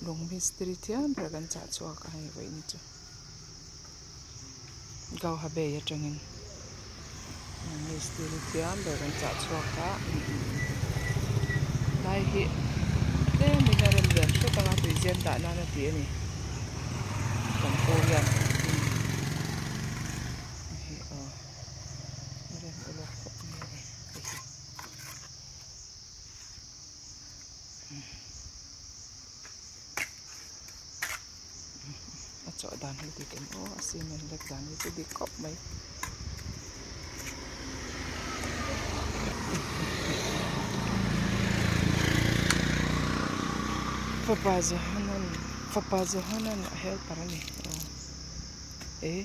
Lung mistiri thiam ber kan chah chhuak a hei vawiin chu Gauha Bay atangin mistiri thiam ber kan chah chhuak a lai hi tlemin a rem lian hret anga tuizem dah nan a ti a ni kan pu hian hei aw a rem ulawk khawp mai a ni hei hi. A chawh dan hi dik em aw a cement lek dan hi chu dik khawp mai. Fapa Johanan fapa Johanan a helper a ni aw e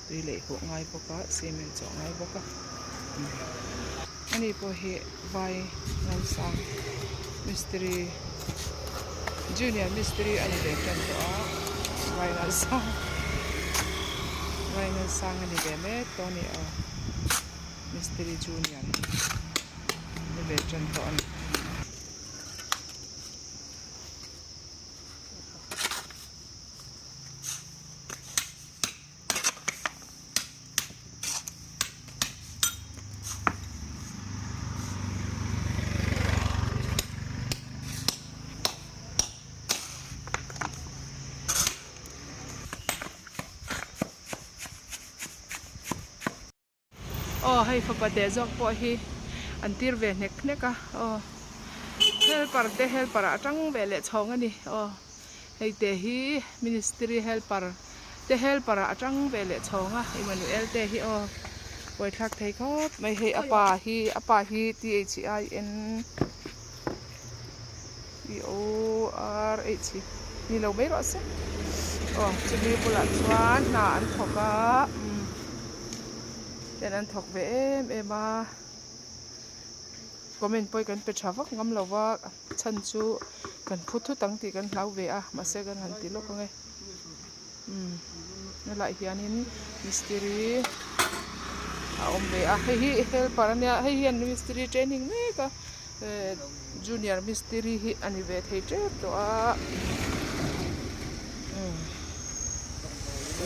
tui leh huh ngai bawk a cement chawh ngai bawk a ani pawh hi vai ngaisang mistiri junior mistiri a ni ve tan tawh a vai ngaisang vai ngaisang a ni ve mek tawh a ni aw mistiri junior a ni ve tan tawh a ni. Aw hei fapa teh zawk pawh hi an tir ve hnek hnek a aw helper te helper ah atang ve leh chhawng a ni aw hei te hi ministry helper te helper ah atang ve leh chhawng a Emmanuel te hi aw buaithlak thei khawp mai hei a pa hi a pa hi T H I N E O R H ni lo mai rawh se aw chumi bulah chuan hna an thawk a umm ten an thawk ve em em a comment pawh hi kan pe tha vak ngam lo va chhan chu kan phu thut ang tih kan hlau ve a mahse kan han ti lawk ang e umm helaiah hianin mistiri a awm ve a hei hi helper ania hei hian mistiri training mek a eh junior mistiri hi a ni ve thei tep tawh a umm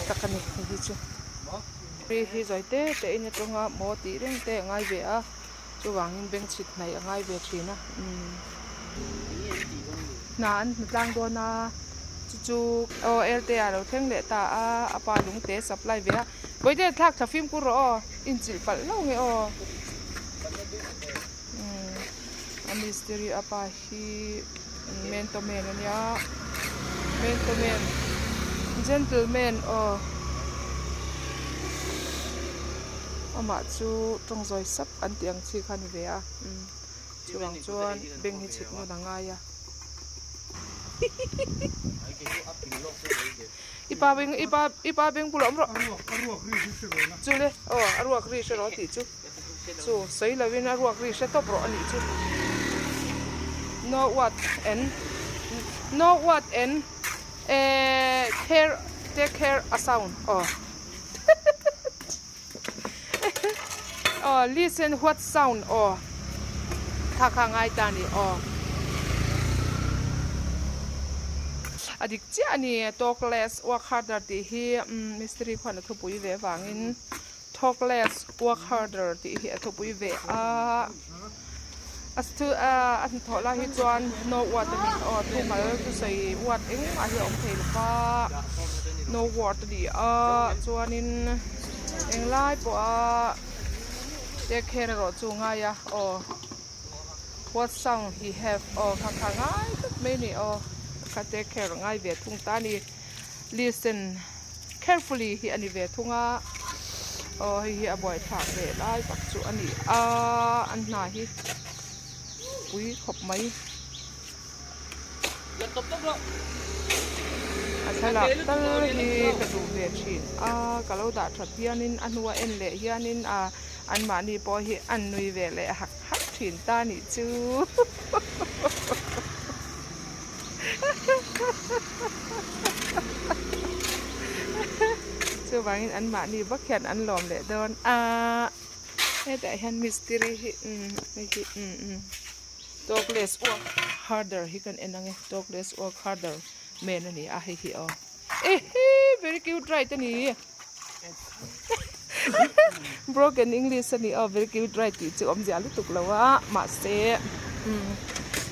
tak a ni hei hi chu hei hi zawi te te in atanga maw tih reng te a ngai ve a chuvangin beng chhit hnaih a ngai ve thin a umm hna an hmu tlang dawn a chu chu aw elte ah lo thleng leh ta a a pa lung te supply ve a bawihte thlak thla fimkhur rawh aw inchilh palh hlauh nge aw umm a mistiri a pa hi man to man a nia man to man gentleman aw amah chu tawng zawi sap an tih ang chi kha a ni ve a umm chuvang chuan beng hi chhit ngun a ngai a i pa beng i pa i pa beng bulah awm rawh chu le aw a ruak ri hre rawh tih chu. Chu sawi lovin a ruak ri hre tawp rawh a nih chu. No what and no what and eh care take care a sound aw aw listen what sound aw kha kha ngai ta ni aw a dik chiah a ni talk less work harder tih hi mistiri khuan a thupui ve vangin. Talk less, work harder tih hi a thupui ve a. A thu a hnathawh lai hi chuan no word a ni aw thumal thusawi word engmah hi a awm thei lo va no word a ni a chuanin englai pawha take care erawh chu ngai a aw what sound he have aw kha kha ngai tawp mai a ni aw kha take care ngai ve thung ta a ni. Listen carefully hi a ni ve thung a, aw hei hi a buaithlak ve lai tak chu a ni a, an hna hi pui khawp mai. A thlalak tal hi ka duh ve thin a, ka lo dah that hianin a hnua en leh hianin a anmahni pawh hi an nui ve leh hak hak thin ta nih chu. Chuvangin anmahni vak hian an lawm leh dawn a, hetah hian mistiri hi umm hei hi umm umm. Talk less work harder hi kan en ang e talk less work harder men a ni a hei hi aw ehe very cute right a ni broken english a ni aw very cute right tih chu awmzia lutuk lo a mahse umm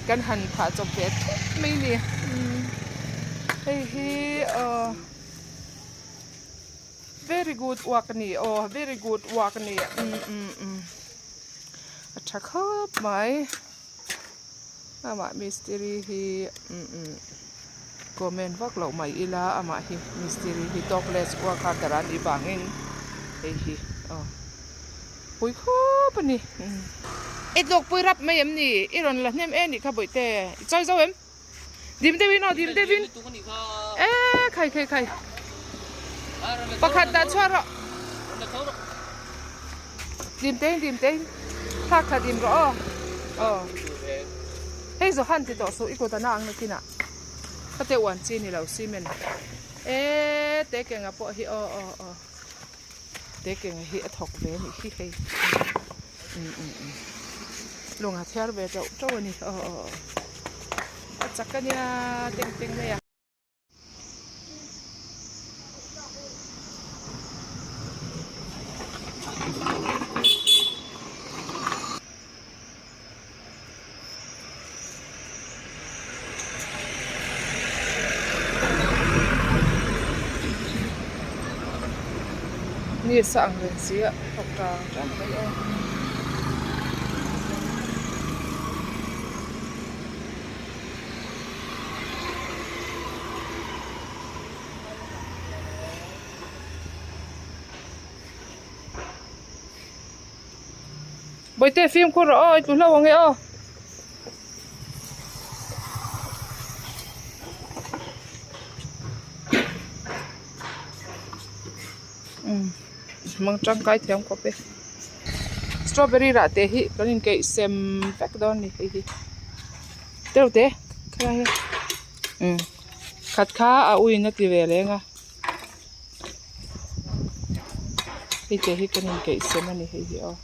kan han phah chawp ve thut mai a ni hei hi aw very good work a ni aw very good work a ni umm umm umm. A tha khawp mai amah mistiri hi umm comment vak loh mai ila amah hi mistiri hi talk less work harder a nih vangin hei hi aw pui khawp a ni i tluk pui rap mai em ni i rawn la hnem em nih kha bawihte i chawi zo em dim deuhin aw dim deuhin e khai khai khai pakhat dah chhuah rawh dim tein dim tein thlak thla dim rawh aw aw hei Johan ti tawh suh i kut a na ang nakinah ka te uan chi ni lo cement e te kenga pawh hi aw aw aw te kenga hi a thawk ve a nih hi hei umm umm umm lung a thiar ve teuh teuh a ni aw aw aw a chak a nia teng teng mai a. Ni sa ang reng si a thawk tang tang mai a. Bawihte fimkhur rawh aw i tlu hlauh ang e aw. Umm mang tangkai thiam khawp e strawberry rah te hi kan inkeih sem vek dawn a ni hei hi teuh te khalai hi umm khat kha a uiin a ti ve reng a hei te hi kan inkeih sem a ni hei hi aw.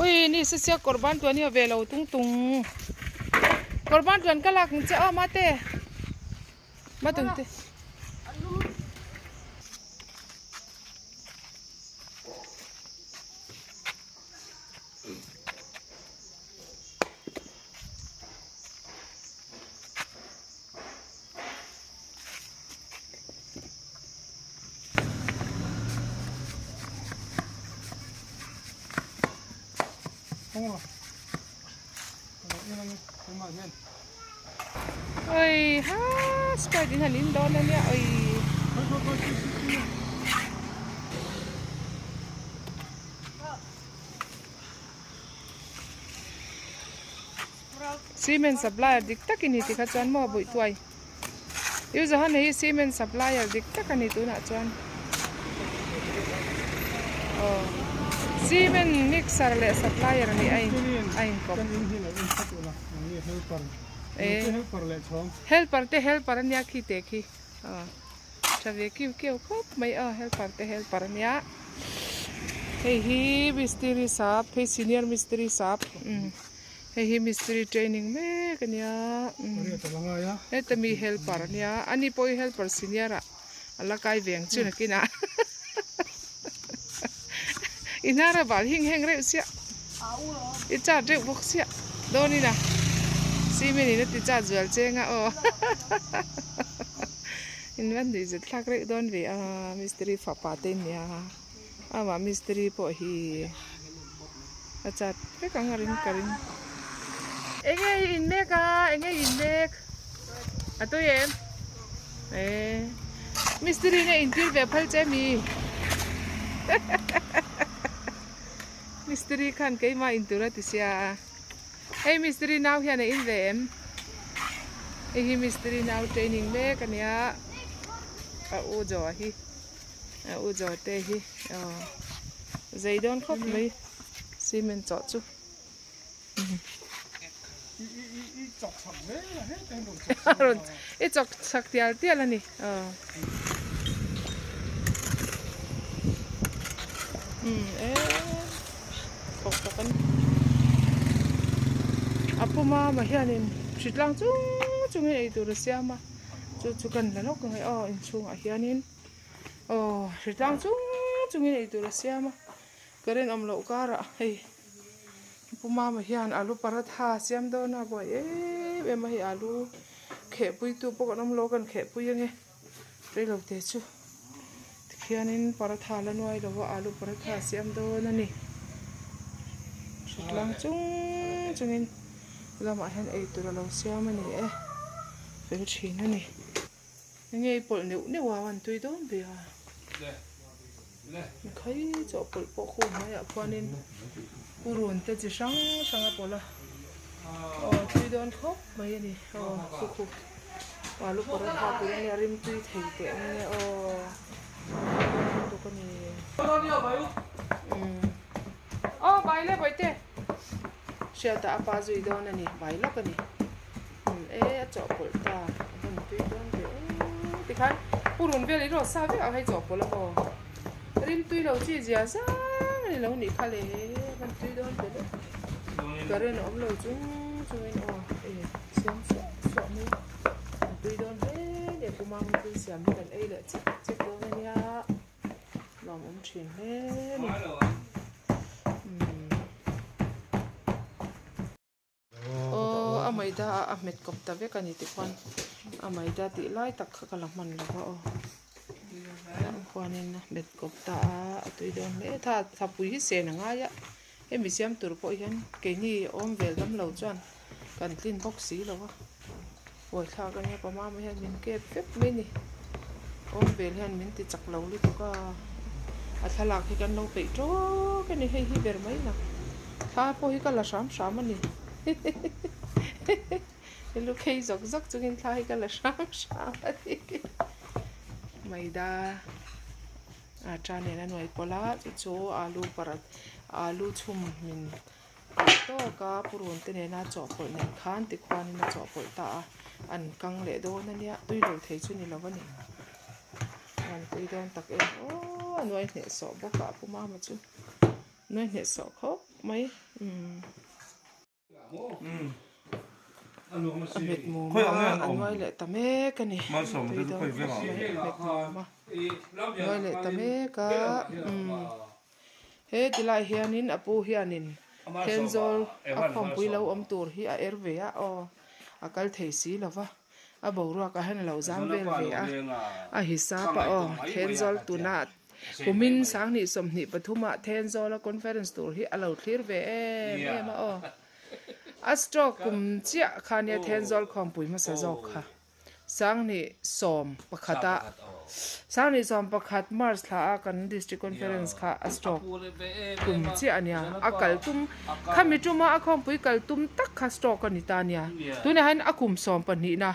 Ui ni se sia kawr ban tuan hi a ve lo tung tung kawr ban tuan ka lak ang che aw mate matung te. Oi ha sprite in han in dawn ania oi. Cement supplier dik tak i ni tikha chuan maw buih tuai U Johan hi cement supplier dik tak a ni tunah chuan aw cement mixer leh supplier nih a in a inkawp helper te helper ania khi te khi aw tha ve kiu kiu khawp mai a helper te helper ania hei hi mistiri sap hei senior mistiri sap umm. Hei hi mistiri training mek a nia heta mi helper a nia ani pawh hi helper senior ah a la kai ve ang chu nakin ah i hnar a bal hing heng reuh chiah i chat reuh bawk chiah dawn in a cement in a ti chat zual cheng a aw in van nuih zet thlak reuh dawn ve a mistiri fapa te nia. Amah mistiri pawh hi a chat vek ang a ring ka ring. Enge i in mek a enge i in mek a tui em eh mistiri nge in tir ve phal che mi mistiri khan keimah in tur a ti sia hei mistiri nau hian a in ve em hei hi mistiri nau training mek a nia a u zawh hi. A u zawh te hi aw zei dawn khawp mai cement chawh chu i chawk chak tial tial a ni aw. Umm e thawk tak a ni. A pu mama hianin hritlang chung chungin eitur a siam a chu chu kan la lawk ang e aw inchhungah hianin aw hritlang chung chungin eitur a siam a current awm loh karah hei pu mama hian alu paratha a siam dawn a buai em em a hei alu khehpui tu pawh kan awm lo kan khehpui ange. Reilote chu tikhianin paratha la nuai lo a alu paratha a siam dawn a ni hritlang chung chungin lamah hian eitur a lo siam a ni e fel thin a ni enge i pawlh neuh neuh a an tui dawn ve a khai chawhpawlh pawh khu hnuaiah khuanin purun te chi hrang hrang a pawlh a aw tui dawn khawp mai a ni aw khu khu alu paratha tur a nia rim tui thei teh ang nge aw lutuk a ni umm aw bai le bawihte hriatah a pa zui dawn a ni bai lawk a ni. E a chawhpawlh ta a hmun tui dawn ve aw tikhan purun vel i rawh sa vek ang hei chawhpawlh a maw rim tui lo chi zia zang a ni lo nih kha le hmun tui dawn ve deuh current a awm lo chung chungin aw e siam suah suah mai a tui dawn hle nia pumang thil siam hi kan ei leh chek chek dawn a nia lawmawm thin hle a ni. Aw a maida a a hmet kawp ta vek a ni tikhuan a maida tih lai tak kha ka la hman lo va aw tah khuanin a hmet kawp ta a a tui dawn hle tha thapui hi sen a ngai a hemi siam tur pawh hian keini awm vel dam lo chuan kan tlin bawk si lo va buaithlak a nia pamama hian min kep vek mai a ni awm vel hian min ti chak lo lutuk a a thlalak hi kan lo peih tawk a ni hei hi ber mai nak thla pawh hi ka la hram hram a ni lu khei zawk zawk chungin thla hi ka la hram hram a ni maida atta nen a nuai pawlh a chu chu alu paratha alu chhum min Tih tawka purun te nena chawhpawlh nen khan tikhuanin a chawhpawlh ta a, an kang leh dawn a nia, tui lo thei chu ni lo a ni. An tui dawn tak em aw, a nuai hneh sawh bawk a Pu Mama chu nuai hneh sawh khawp mai umm. A hmet mum a, a nuai leh ta mek a ni, tui dawn khawp mai a hmet mum a, nuai leh ta mek a umm. He tilai hianin a pu hianin Thenzawl a khawmpui lo awm tur hi a er ve a, aw a kal thei si lo va, a boruak ah hian a lo zam vel ve a, a hisap a aw Thenzawl tuna kumin 2023 ah Thenzawl a conference tur hi a lo thlir ve em em a aw a stroke kum chiah kha nia Thenzawl khawmpui hmasa zawk kha. 2011 ah 2011 March thla a kan District Conference kha a stroke kum chiah a nia, a kal tum khami tuma a khawmpui kal tum tak kha stroke a ni ta a nia, tunah hian a kum 12 na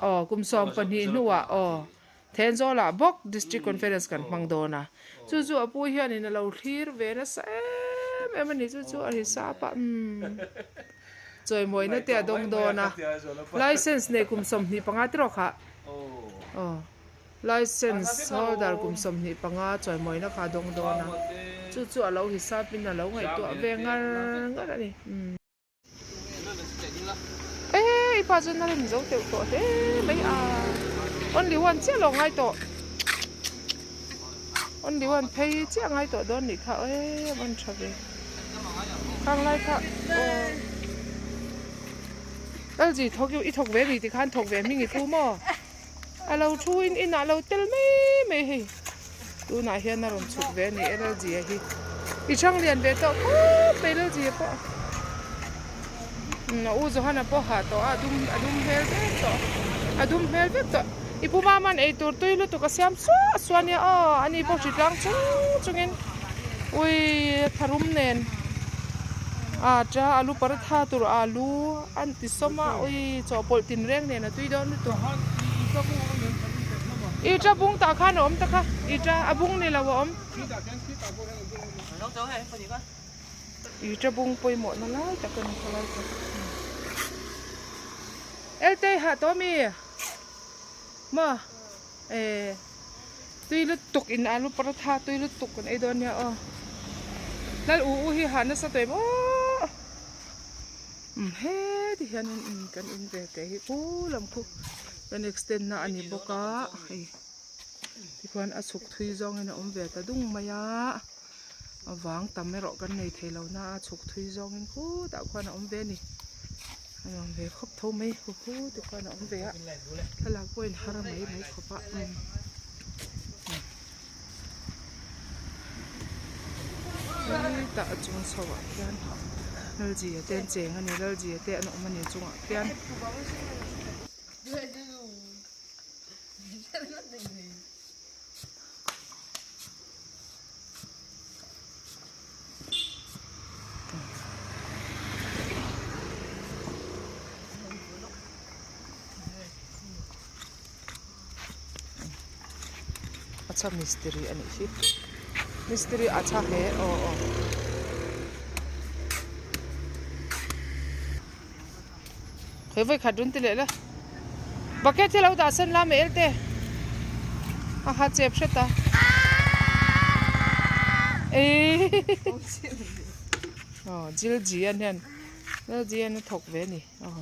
aw kum 12 hnuah aw Thenzawl ah bawk District Conference kan hmang dawn a, chu chu a pu hianin a lo thlir ve nasa em em a ni chu chu a hisap a umm. Chawimawina te a dawng dawn a, license nei kum 25 te rawh kha aw license holder kum 25 chawimawina kha a dawng dawn a, chu chu a lo hisap in a lo ngaihtuah ve ngar ngar a ni. E i pa chuan a rem zo teuh tawh hle mai a, only one chiah lo ngai tawh, only one phei chiah ngai tawh dawn nih kha e a van tha ve. Khang lai kha aw LG thawk i thawk ve ni tikhan thawk ve hming i pu maw? A lo thu in inah lo tel mai mai hei tunah hian a rawn chhuk ve a ni LG a hi i chhang lian ve tawh khawp mai LG a pawh a u Johana pawh hah tawh a dum a dum hmel vek tawh a dum hmel vek tawh i pu Mama'n eitur tui lutuk a siam suah suah a nia aw ani pawh hritlang chung chungin. Ui tharum nen a ta alu paratha tur alu an ti sawm a ui chawhpawlh tin reng nen a tui dawn lutuk i ta bung tah khan a awm ta kha i ta a bung ni lo a awm i ta bung pawimawh na lai tak a ni khalai tak Eltei hah tawh mi maw e. Tui lutuk in alu paratha tui lutuk kan ei dawn nia aw. Lal u u hi ha nasa tawh em aw. Um heti hianin in kan in ve teh hi khu lam khu kan extend na a ni bawk a hei tikhuan a chhuk thui zawngin a awm ve ta dung mai a a vang tam erawh kan nei thei lo na a chhuk thui zawngin khutah khuan a awm ve a ni a nuam ve khawp tho mai hu hu tikhuan a awm ve a thlalak pawh in har mai mai khawp a um. Hetah a chung chho ah khian Lalzia te an cheng a ni Lalzia te an awm a ni chungah khian. Acha mistiri a nih hi mistiri acha he aw aw he vawi khat run ti leh la bucket hi lo dah san la mel te a ha chep hret a eii aw jil ji an hian jil ji an a thawk ve a ni aw.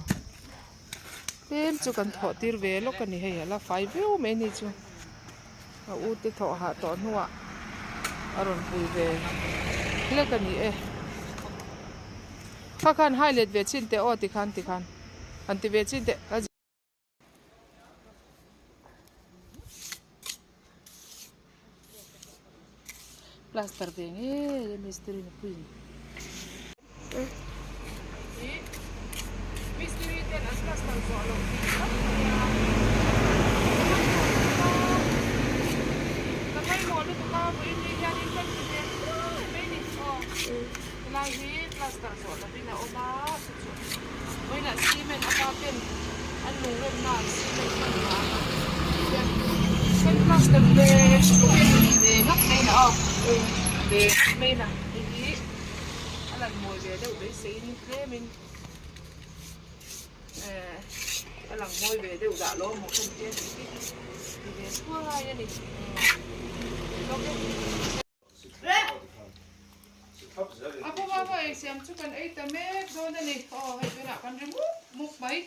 Tlem chu kan thawh tir ve lawk a ni hei a la fai viau mai ni chu a u te thawh hah tawh hnuah a rawn pui ve hlek a ni e kha khan hai let ve chin teh aw tikhan tikhan han ti ve chin teh. Plaster ve ngei a mistiri nupuiin mistiri ten an plaster zawh loh tih tak mai a ka ngaimawh lutuk a vawiin ni hianin kan ti ve thuai mai ni aw helai hi plaster zawh lovin a awm a chu chu vawiinah cement a pa pen an lungremna ah cement hman vang kan plaster ve ve ngap mai na aw ve ngap mai na hei hi a lan mawi ve deuh beiseiin tlemin eh a lang mawi ve deuh dah lo maw ka ni tih hi ti ve thuai a ni. A pu baba ei siam chu kan ei ta mek dawn a ni. Aw hei tunah kan ri mup mup mai.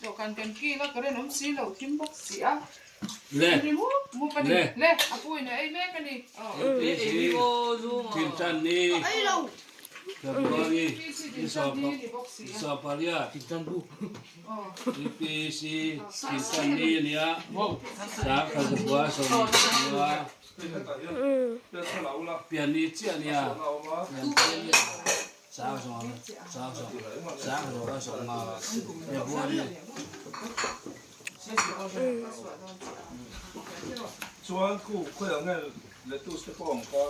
Dawhkan kan kil a current awm si lo thim bawk si a. Kan ri mup mup a ni. Le a pu in a ei mek a ni. Aw. APC din tan ni ni bawk si a. APC din tan ni a nia. Pian ni chiah a nia pian chiah a nia sang zawng sang zawng sang zawng a zawng a February Chuan khu khawiah nge lettuce te pawh ang kha.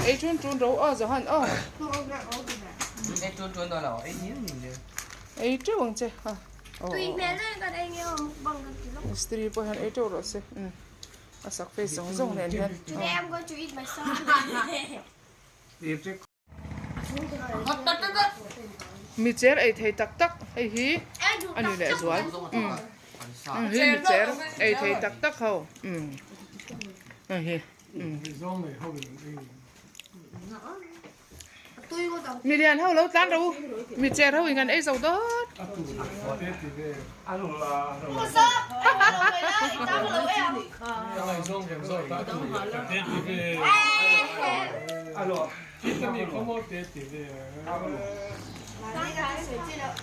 Ei tun tun ro aw Johan aw. Ei tun tun dawn lo ei hniam hniam zel. Ei teuh ang che ha. Tui hmel em kan ei nge aw mukbang kan ti lawk. Mistiri pawh hian ei teuh rawh se umm a sak phei zawng zawng nen hian. Today I'm going to eat myself. Mi cher ei thei tak tak hei hi a ni leh zual umm hei hi mi cher ei thei tak tak ho umm hei hi umm. Mi lian ho lo tlan ro u, mi cher ho in kan ei zo dawt.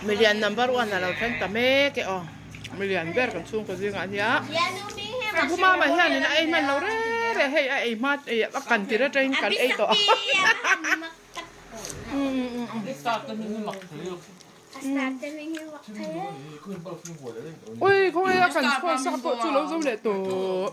Mi lian number one a lo thleng ta mek e aw, mi lian ber kan chhungkaw zingah ania. Pu Mama hianin a ei hman lo reng reng hei a ei hma a kan tir atangin kan ei tawh a. Ui khawnge a kan chhuak sak pawh chu lo zo leh tawh.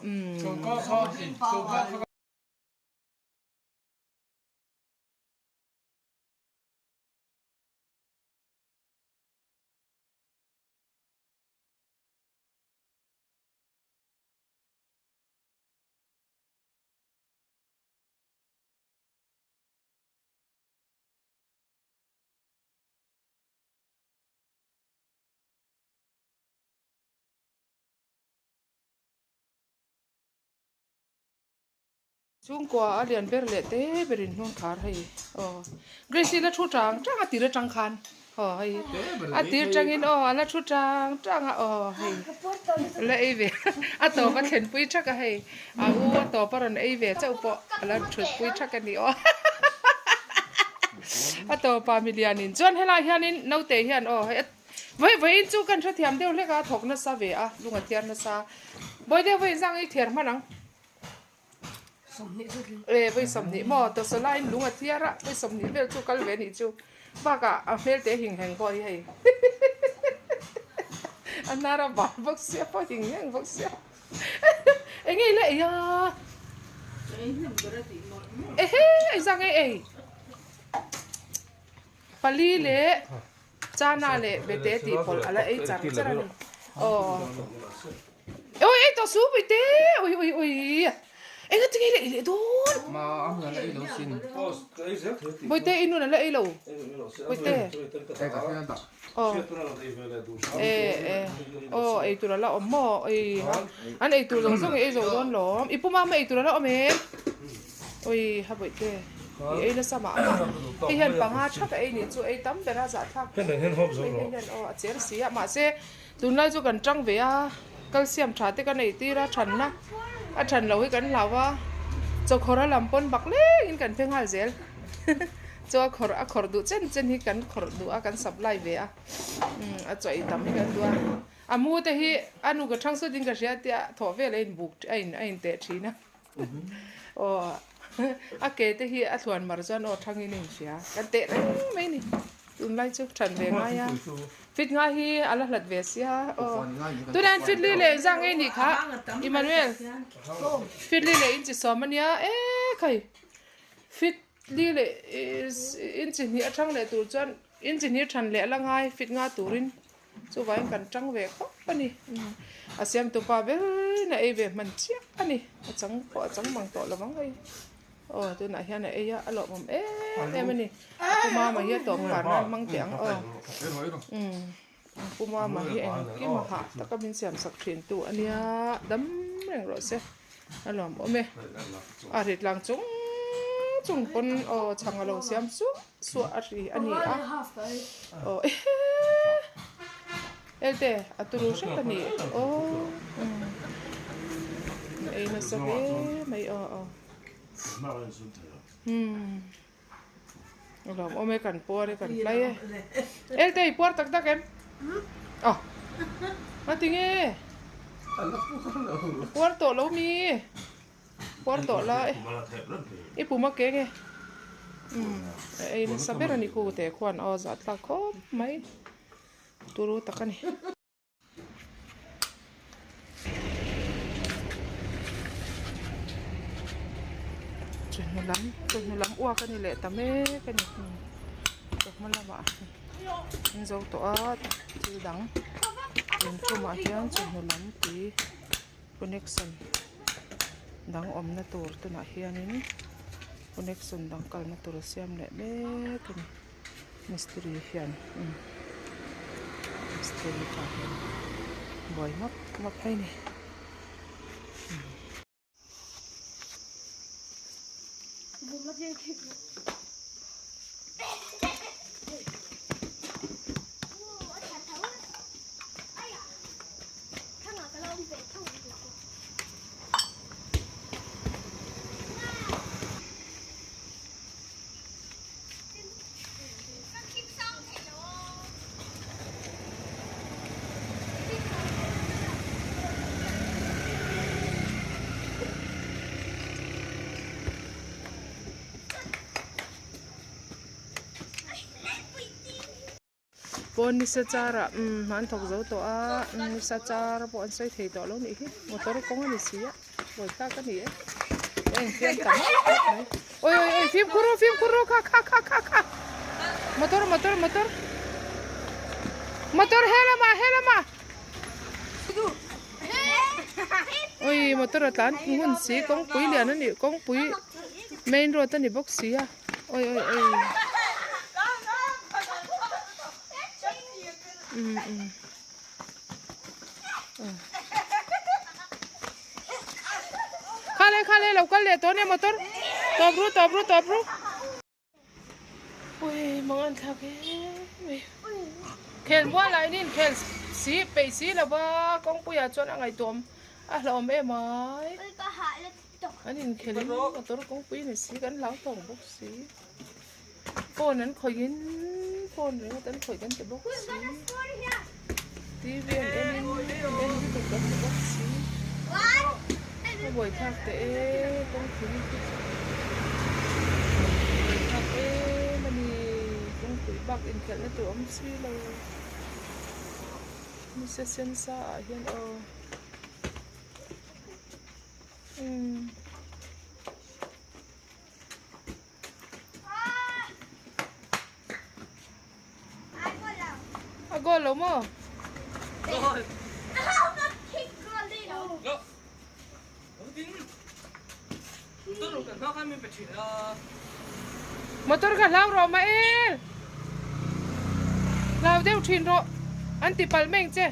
Chhungkua a lian ber leh te berin hnung khar hei aw Grace i la thu tang tang a tir atang khan aw hei a tir tangin aw a la thu tang tang a aw hei la ei ve a tawp a thlen pui thak a hei a u a tawp a rawn ei ve chauh pawh a la thut pui thak a ni aw a tawpa milianin chuan helai hianin naute hian aw hei a Vawi vawiin chu kan hrethiam deuh hlek a, thawk nasa ve a, lung a thiar nasa. Bawi deuh vawiin zang i thiar hman ang. E vawi 20 maw tawsa laiin lung a thiar a, vawi 20 vel chu kal ve nih chu. Bakah a hmel te hing heng pawh hi hei. A hnar a bar bawk sia pawh hing heng bawk sia. Enge i la ei a? Ehe, zang ei ei. Pali leh Chana leh Bete tih pawlh a la ei char char a ni. Aw. Oi ei tawh su Puite. Ui ui ui. Enga tinge i la ei leh dawn? Ma a hun a la ei lo sin. Puite i nun a la ei lo. Puite. Aw. E e. Aw ei tur a la awm maw? Oi ha. An ei tur zawng zawng i ei zo dawn lawm. I puma ma ei tur a la awm em? Oi ha Puite. I ei nasa mah mah. Hei hian panga thak a ei nih chu ei tam ber a zahthlak khawp mai. Hei hian aw a cher si a mahse tunlai chu kan tang ve a calcium tha te kan ei tir a thanna a than lo hi kan hlau a chawkhawr a lam pawn bak lengin kan phe nghal zel chaw a khawrh a khawrh duh chen chen hi kan khawrh duh a kan supply ve a a chaw ei tam hi kan duh a a mu te hi a nu ka thang sut in ka hria tia thawh vel a inbuk a in a inteh thin a. Aw a ke te hi a thluan mar chuan aw thangin a inhria kan teh reng mai a ni tunlai chu than ve ngai a fit ngai hi a la hlat ve sia aw tunah hian fit li leh engzah nge nih kha Emmanuel fit li leh inchi sawm ania e khai fit li leh inchi hnih atang leh tur chuan inchi hnih than leh a la ngai fit nga turin. Chuvangin kan tang ve khawp a ni. A siamtu pa berin a ei ve hman chiah a ni. A chang pawh a chang mang tawh lo vang hei. Aw tunah hian a ei a, a lawmawm em em a ni. A pu mama hi a tawp kar nan hmang teh ang aw. Umm a pu mama hi engkim a hah taka min siam sak thin tu a nia dam reng rawh se. A lawmawm e. A ri tlang chung chung pawn aw chhang a lo siam suah suah a ri a ni a. Aw Elte a turu hret a ni aw ei nasa hle mai aw aw umm a lawmawm e kan puar e kan hlai e Elte i puar tak tak em aw a tinge puar tawh lo mi. Puar tawh la e, i pum a keng e, umm a ei nasa ber a ni khu teh khuan aw zah tlak khawp mai turu tak a ni. Chawhnu lam chawhnu lam uak a ni leh ta mek a ni chawhma lamah an zo tawh a thil dang inkhawmah hian chawhnu lam tui. Connection dang awmna tur tunah hianin connection dang kalna tur a siam leh mek a ni mistiri hian umm mistiri pa hian buai map map mai a ni. Pawn nisa char ah umm an thawk zo tawh a nisa char pawh an sawi thei tawh lo nih hi motor kawng a ni si a buai thlak a ni e engtiang tam tak mai awi awi awi fimkhur rawh fimkhur rawh kha kha kha kha kha motor motor motor motor he lamah he lamah awi motor a tlan hun si kawngpui lian a ni kawngpui main road a ni bawk si a. Oi oi oi. Um um. Khale khale. kal e lo kal leh tawh ania motor tawp ru tawp ru tawp ru. Ui mang an thlak em mai. Khel mual ah in inkhel si peih si lo va kawngpuiah chuan a ngaihtuah awm a hlauhawm em ai. An inkhel in motor kawngpui ni si kan hlau tawng bawk si. Phone an khawih in phone ringawt an khawih kan ti bawk si. TV an en in en lutuk kan ti bawk si. A buaithlak teh e kawngpui hi chu buaithlak em a ni kawngpui bak inkhelhna tur awm si lo. Nisa sen sa ah hian aw. Umm. A goal lo maw? Goal. Motor kha hlau rawh mah el. Hlau deuh thin rawh. An ti palh mai ang che.